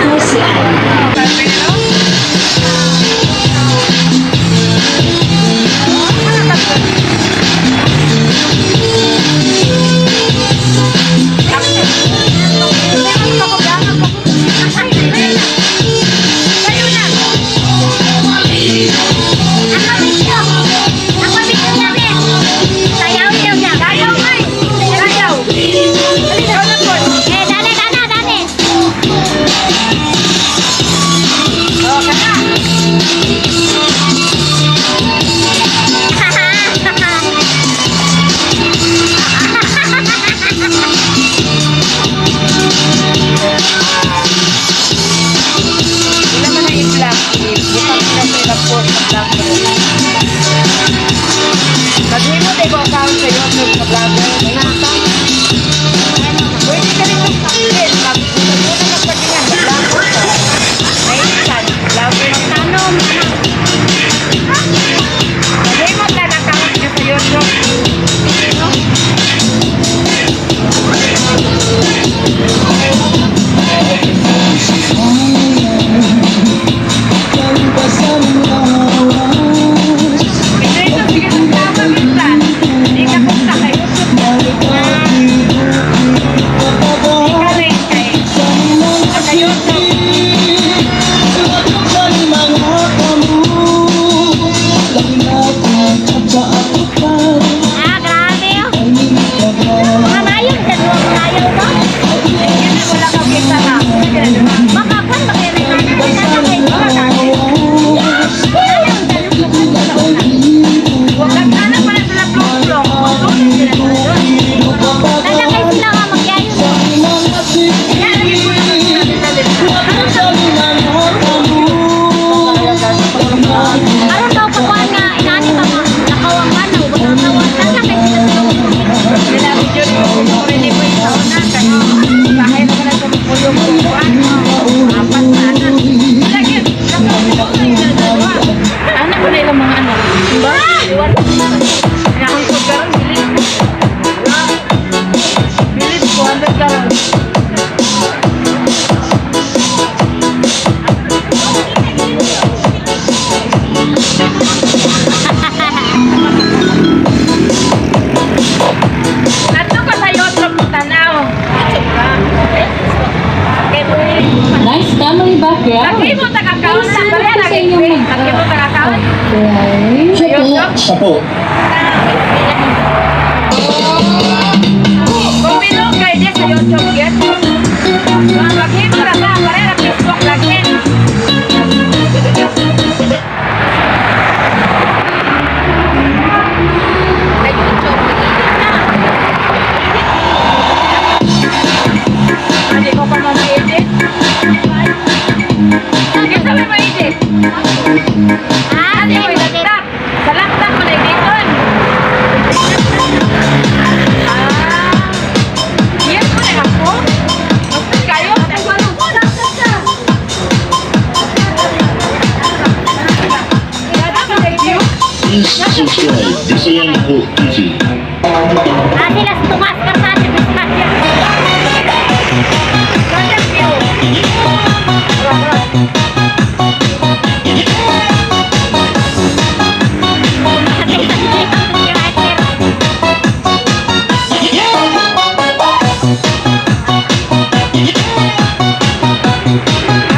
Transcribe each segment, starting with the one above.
Ako si Ana. Wala man ang i-vlog. Butang sila sa ilang post sa vlogger. Maghimo tayo ko account sa YouTube sa vlogger. May nakita. Akong sugaran, bilid. Bilid ko, hanggang karon. Ato ka sa YouTube tanaw. Nice family background. Lagi mo taga-account Ay, na sino pala po sa lagi. inyong Lagi mo taga-account. Okay. Siya po. Siya po. Kung bilog kay di sa YouTube get. Maghimo ra ka pare ra Facebook lagi. Sa YouTube na. Hindi ko pa ma-edit. Hindi sa may ma-edit. Ah, di mo ilaktak. Sa laktak mo na editon. Ah. Yes mo na ako. Mas kayo. Please subscribe. Bisayan Ko TV. Ah, sila tumas ka sa atin.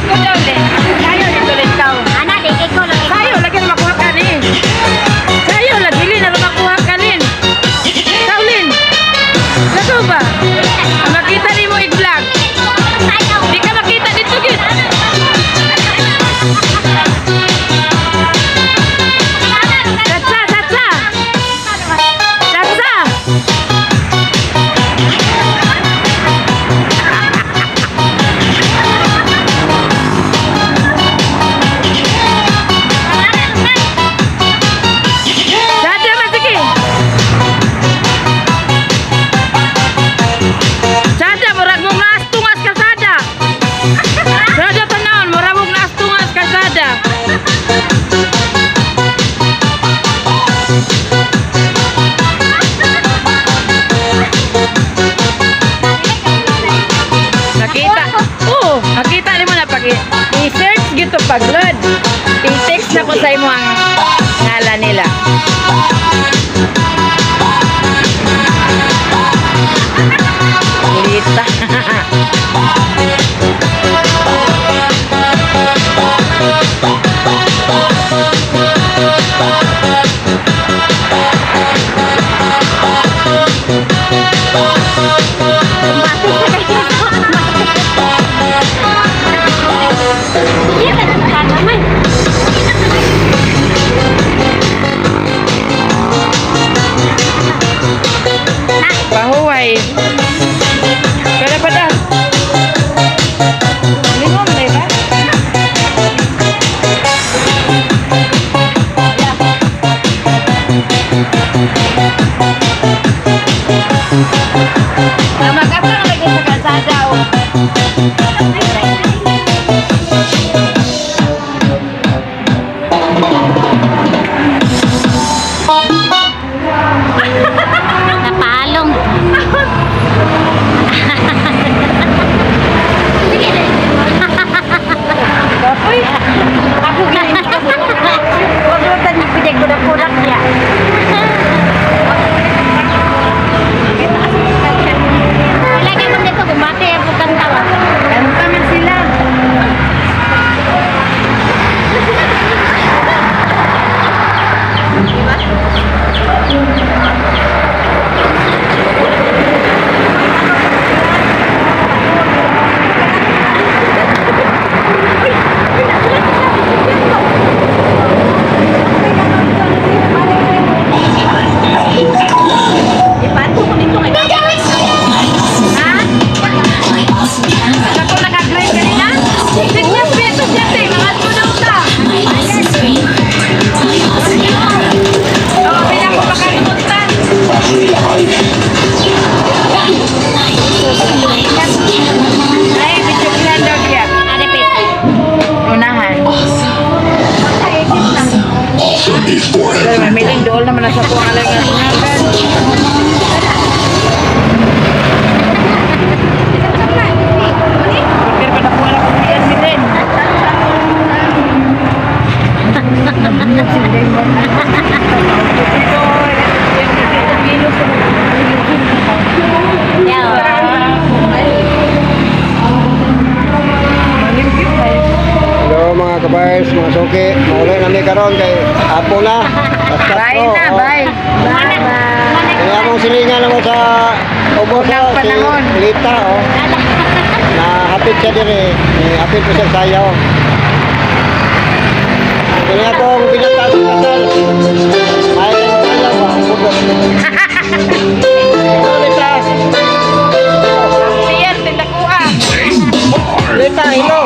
Ako daw, le. Sayo na tuloy tao. Ana, di kay ko lang. Sayo, lagi na makuha ka rin. Sayo, lagi na makuha ka rin. Kaulin. Lagaw ba? Ang makita ni mo i-vlog. Di ka makita dito, gid. Satsa, satsa. Satsa. Satsa man, sige. Sada, murag mong naastungas ka, Sada. Sada, tanawon, murag mong naastungas ka, Sada. Nakita. Oo, nakita nimo na pag i-search gito pag load. I-text na ko sa imo ang ngalan nila. Lita. Pahuway. Pero pa da. Limom na ba? Mag-apa na lagi sa kalsada oh. Napalong. Uy, ako gini. Paglutan ni Piday kudak-kudak niya. Lagi man dito gumate ang bukang tawa. Kanta man sila. Sila nga tunakan. Pero pa nakuha lang kung yan, Milen. Hello mga kabayers, mga suki. Mauli na mi karon kay apo na. Basta Bye na, bye. Bye. Kaya mong silingan mo sa ubos Unang oh, si panahon. Lita oh. Na hapit siya dire, eh, hapit ko siya sayaw. Kaya akong binata sa kasal. May sayaw ba? Ubos. Hello, Lita. Siyan, tindakuha. Lita, hello.